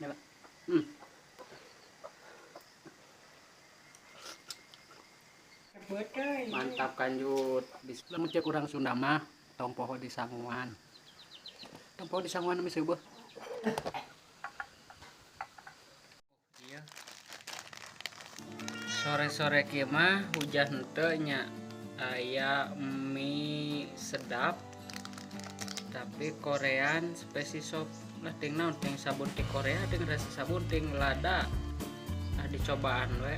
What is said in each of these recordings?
Nyala. Mantap kanjut. Lamun cek urang Sunda mah tong poho di sanguan. Tong poho di sanguan mah seueuh. Iya. Sore-sore kieu mah hujan henteu nya, aya mie sedap tapi Korean spicy soup lah, ting naon ting sabun ti Korea, ting rasa sabun ting lada. Nah, dicobaan we,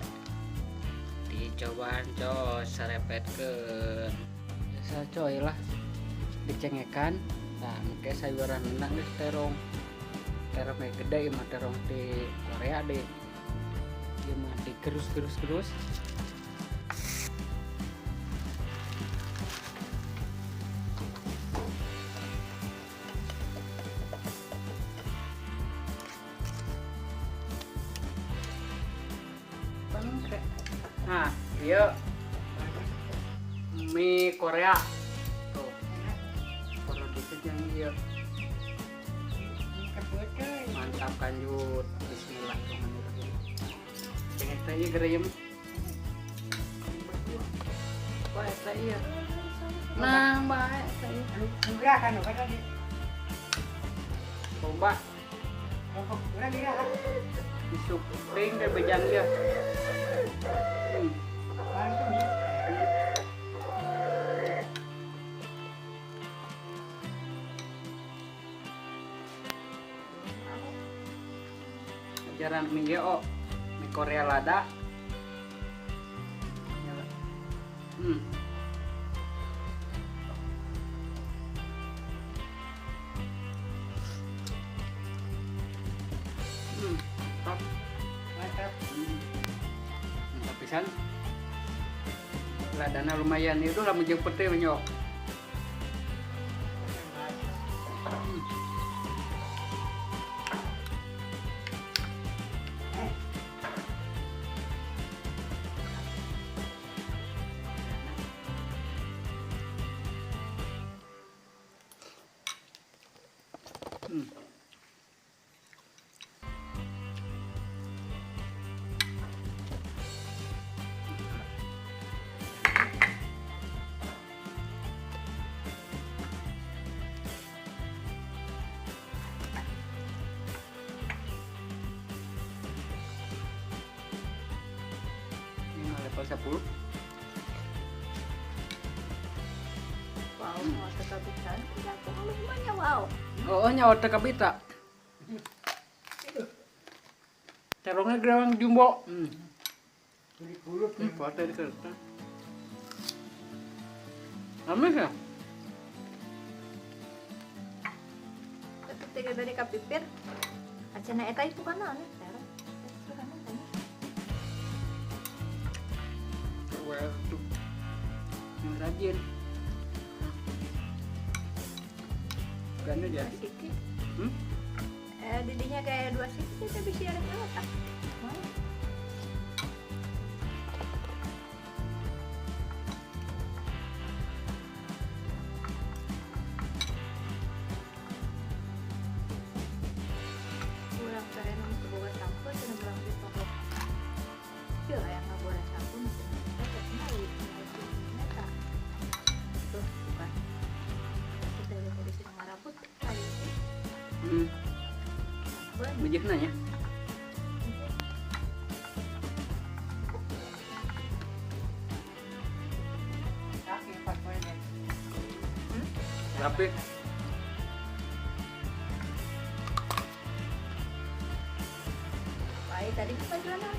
dicobaan coy, sarepetkeun biasa coy lah, dicengekan. Nah, engke sayuran enak geus terong, terong gede mah terong di Korea deh, ieu mah digerus-gerus-gerus. Nah, iya mie Korea tuh, kalau dikit yang iya mantap kanjut. Bismillahirrahmanirrahim. Cengek teh ieu gereyem. Wah, eta ieu. Nah, bae eta ieu. Enggak kan, kan tadi. Coba. Kurang dia. Disupring teh bejang ieu. Ajaran mie geo, mie Korea lada. Top. Mantap. Mantap pisan. Ladana lumayan itu lah jeung pete nyok. Ini level 10. Wow, mau tetap bisa. Lumayan wow. Oh, nyawa teu kabita. Terongnya gerang jumbo. Foto di kertas. Amis ya? Ketika dari kapipir, acana eta itu kan aneh, terong. Itu kan aneh. Well, tuh. Yang rajin. Bukannya jadi. Siki. Didinya kayak 2 siki tapi bisa ada apa? Mau. Kurang keren untuk bawa sampah, dan bilang di toko. Iya, yang nggak boleh sampah misalnya kita mau mereka. Tuh, bukan. Kita lihat dari sini ngaraput, ayo sih. Bejekna ya. Tapi baik tadi kita jualan.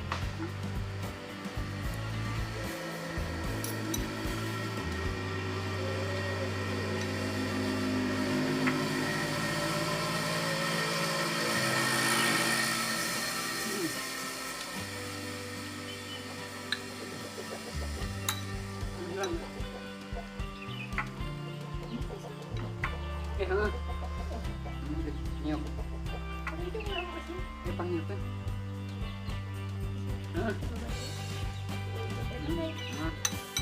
Nyok. Panggil kan. Nah,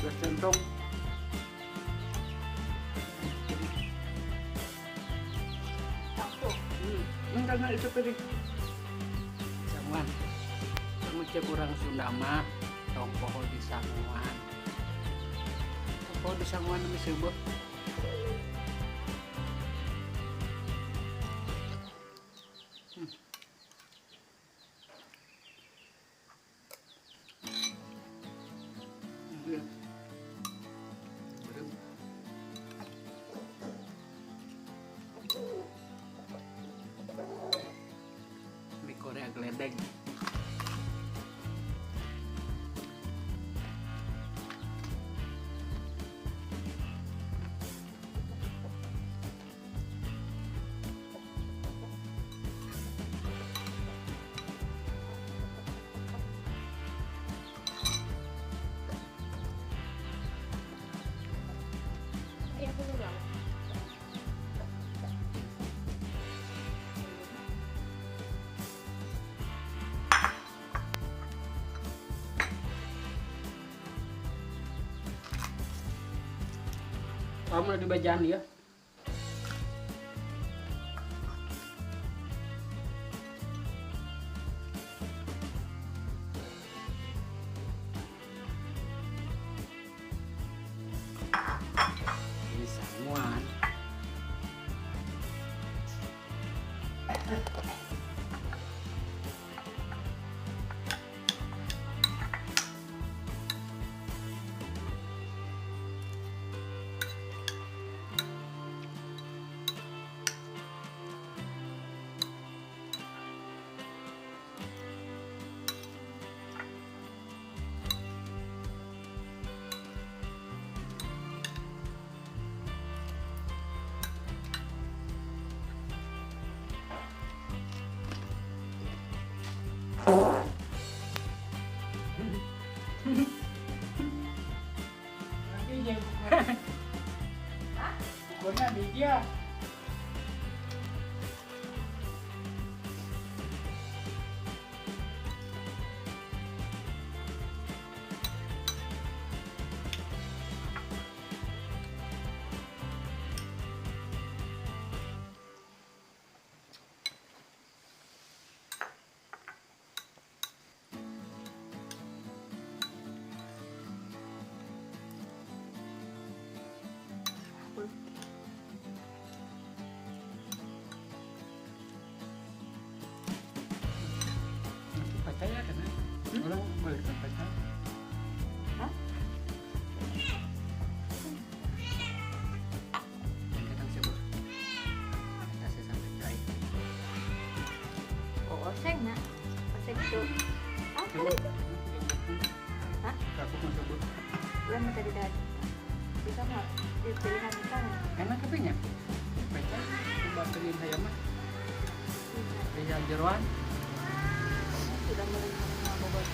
dua centong. Enggak itu piring. Disanguan. Lamun cek urang Sunda mah tong poho disanguan. Tong poho disanguan mah seubeut. Iya. Belum. Mie Korea geledek. Iya, aku juga. Kamu udah dibajaan ya? Ini sanguan. Nanti dia bukurnya di dia. Percaya kan? Orang boleh percaya. Hah? Dan kadang sebut. Atasnya sampai cair. Oh, oseng nak. Oseng itu. Apa itu? Hah? Aku mau sebut. Belum tadi dah. Bisa nggak? Di pilihan kita. Enak tapi nya. Percaya. Coba pilihan saya mah. Pilihan jeroan. Sudah menerima bobot.